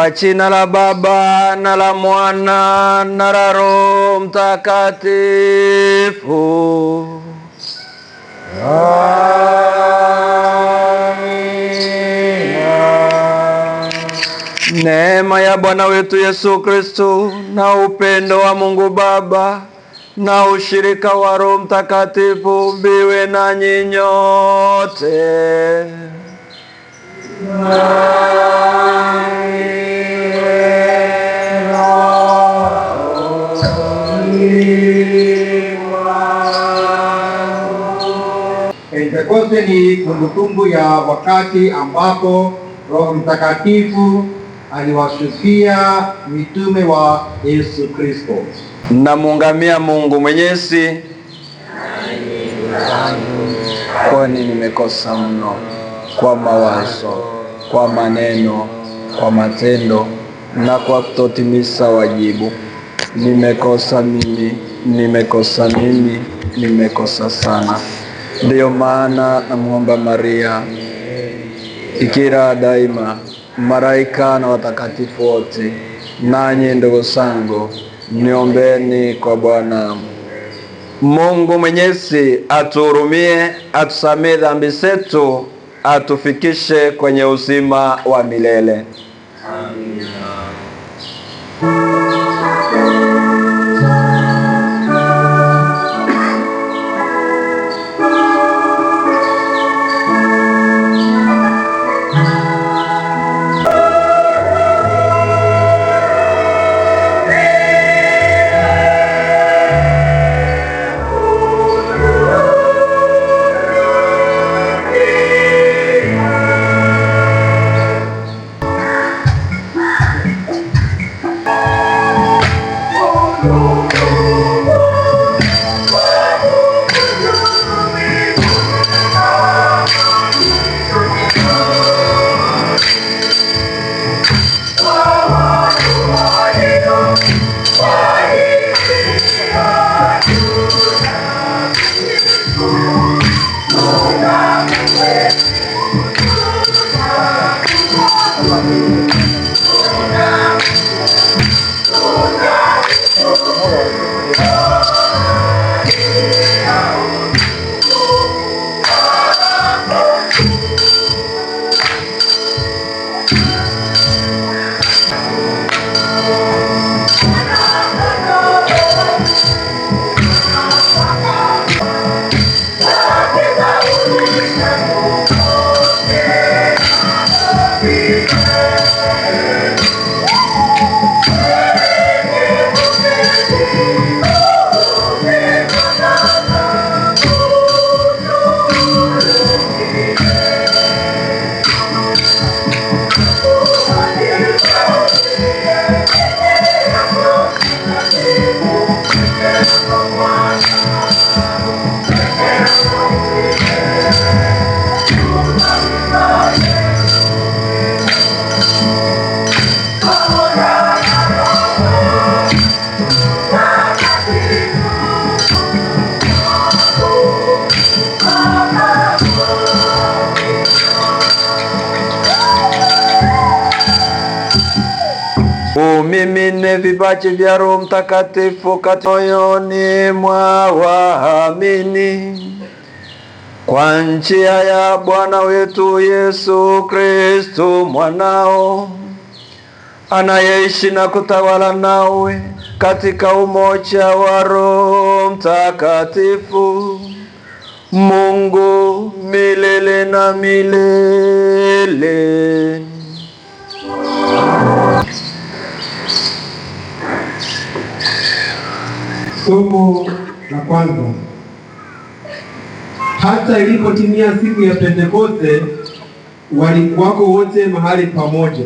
Kwa jina la Baba na la Mwana na la Roho Mtakatifu. Amina. Neema ya Bwana wetu Yesu Kristo na upendo wa Mungu Baba na ushirika wa Roho Mtakatifu viwe nanyi nyote. Pentekoste ni kumbukumbu ya wakati ambapo Roho Mtakatifu aliwashukia mitume wa Yesu Kristo. Namuungamia Mungu Mwenyezi, kwani nimekosa mno kwa mawazo, kwa maneno, kwa matendo na kwa kutotimiza wajibu. Nimekosa mimi, nimekosa mimi, nimekosa sana. Ndiyo maana namwomba Maria Bikira daima, malaika na watakatifu wote, nanyi ndugu zangu, niombeni kwa Bwana. Mungu Mwenyezi atuhurumie, atusamee dhambi zetu, atufikishe kwenye uzima wa milele. Umimine vipaji vya Roho Mtakatifu katika moyoni mwa waamini kwa njia ya Bwana wetu Yesu Kristo mwanao, anayeishi na kutawala nawe katika umoja wa Roho Mtakatifu, Mungu milele na milele. Somo la kwanza. Hata ilipotimia siku ya Pentekoste, walikuwako wote mahali pamoja.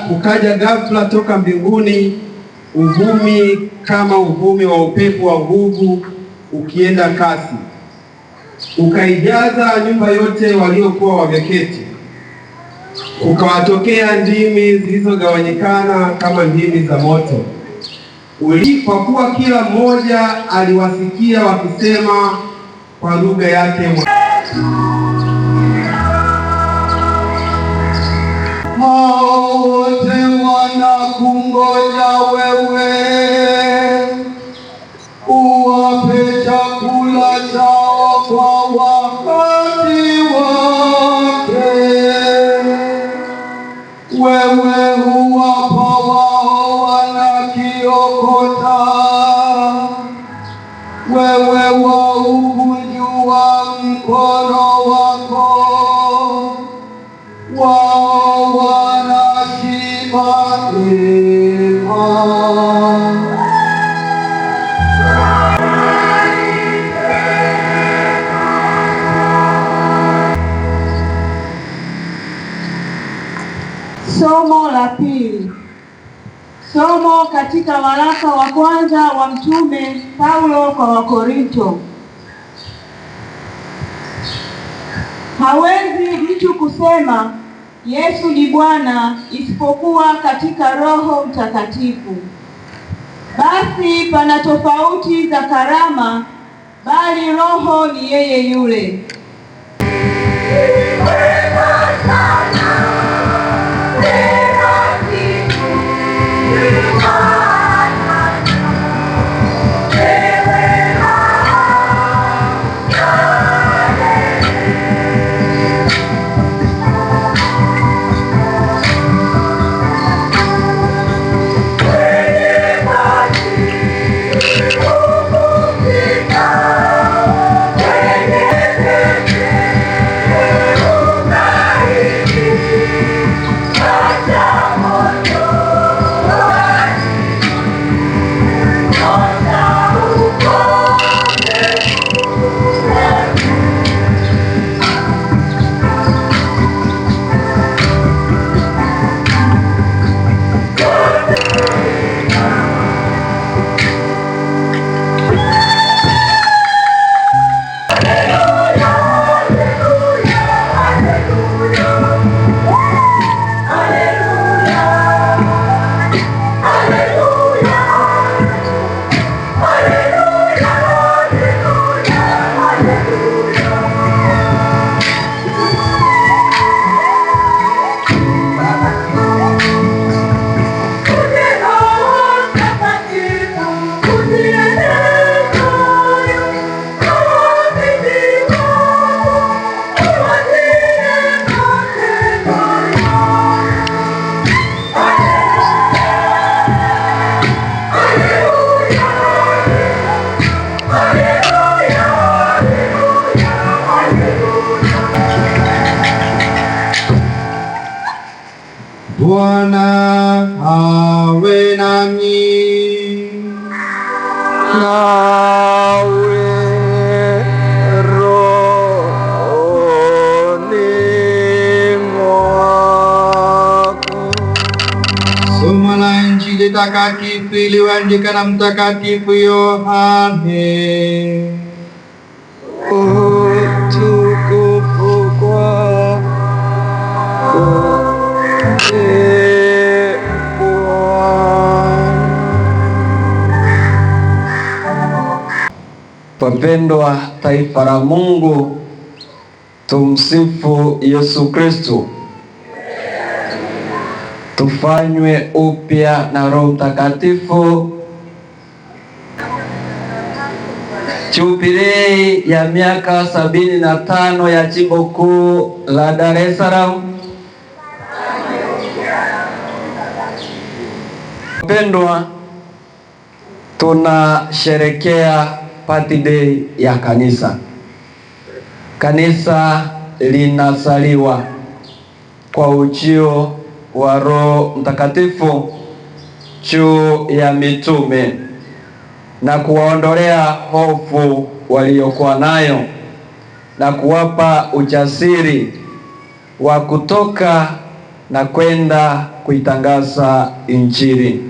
Kukaja ghafla toka mbinguni uvumi kama uvumi wa upepo wa nguvu ukienda kasi, ukaijaza nyumba yote waliokuwa wameketi. Kukawatokea ndimi zilizogawanyikana kama ndimi za moto, kwa kuwa kila mmoja aliwasikia wakisema kwa lugha yake. Oh. Wanakungoja wewe, uwape chakula chao kwa wakati wake. Wewe huwapa wao wanakiokota, wewe waukunjua mkono wako, wao wanashiba daima. Somo la pili. Somo katika waraka wa kwanza wa Mtume Paulo kwa Wakorinto. Hawezi mtu kusema Yesu ni Bwana isipokuwa katika Roho Mtakatifu. Basi pana tofauti za karama, bali Roho ni yeye yule. Bwana awe nanyi. Nawe rohoni mwako. Somo la Injili takatifu iliyoandikwa na Mtakatifu Yohane. Utukufu kwako, Ee Bwana. Wapendwa taifa la Mungu, tumsifu Yesu Kristo. Tufanywe upya na Roho Mtakatifu. Jubilei ya miaka 75 ya Jimbo Kuu la Dar es Salaam. Wapendwa, tunasherekea Party Day ya kanisa. Kanisa linazaliwa kwa ujio wa Roho Mtakatifu juu ya mitume na kuwaondolea hofu waliokuwa nayo na kuwapa ujasiri wa kutoka na kwenda kuitangaza Injili.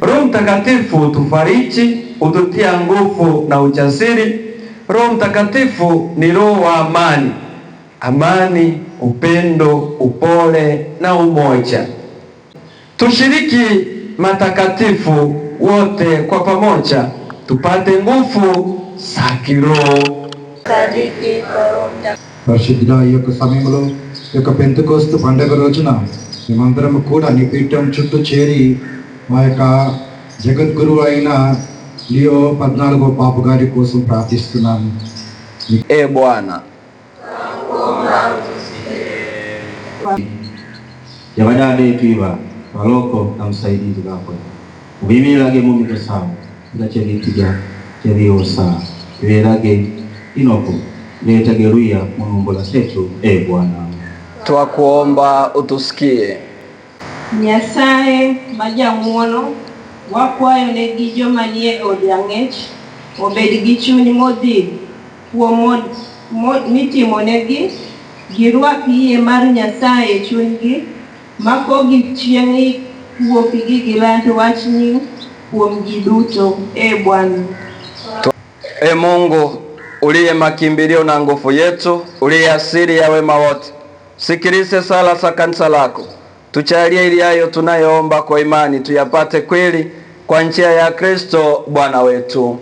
Roho Mtakatifu utufariji, ututia nguvu na ujasiri. Roho Mtakatifu ni roho wa amani, amani, upendo, upole na umoja. Tushiriki matakatifu wote kwa pamoja, tupate nguvu za kiroho. పరిశుద్ధుల ఈ యొక్క సమయంలో, ఈ యొక్క పెంతెకోస్తు పండగ రోజున మేమందరం కూడా నీ పీఠం చుట్టూ చేరి మా యొక్క జగద్గురువు అయిన లియో 14వ పాపు గారి కోసం ప్రార్థిస్తున్నాము. E Bwana, Yabadade twiba baloko na msaidizi bakwe ubimilage mumikosawo nga kyebitiga kyebyosa biberage inoko letage luya mulumbola setu. E Bwana, twakuomba utusikie. Nyasaye ma jang'wono, wakwayo ne gi joma nie od ang'ech obed gi chuny modhil kuom mitimonegi, girwak yie mar Nyasaye e chunygi, makogi chieng' wuokgi giland wachni kuom ji duto. E Bwana. E Mungu uliye makimbilio na nguvu yetu, uliye asili ya wema wote, sikilize sala za kanisa lako, tuchalie ili hayo tunayoomba kwa imani tuyapate kweli kwa njia ya Kristo Bwana wetu.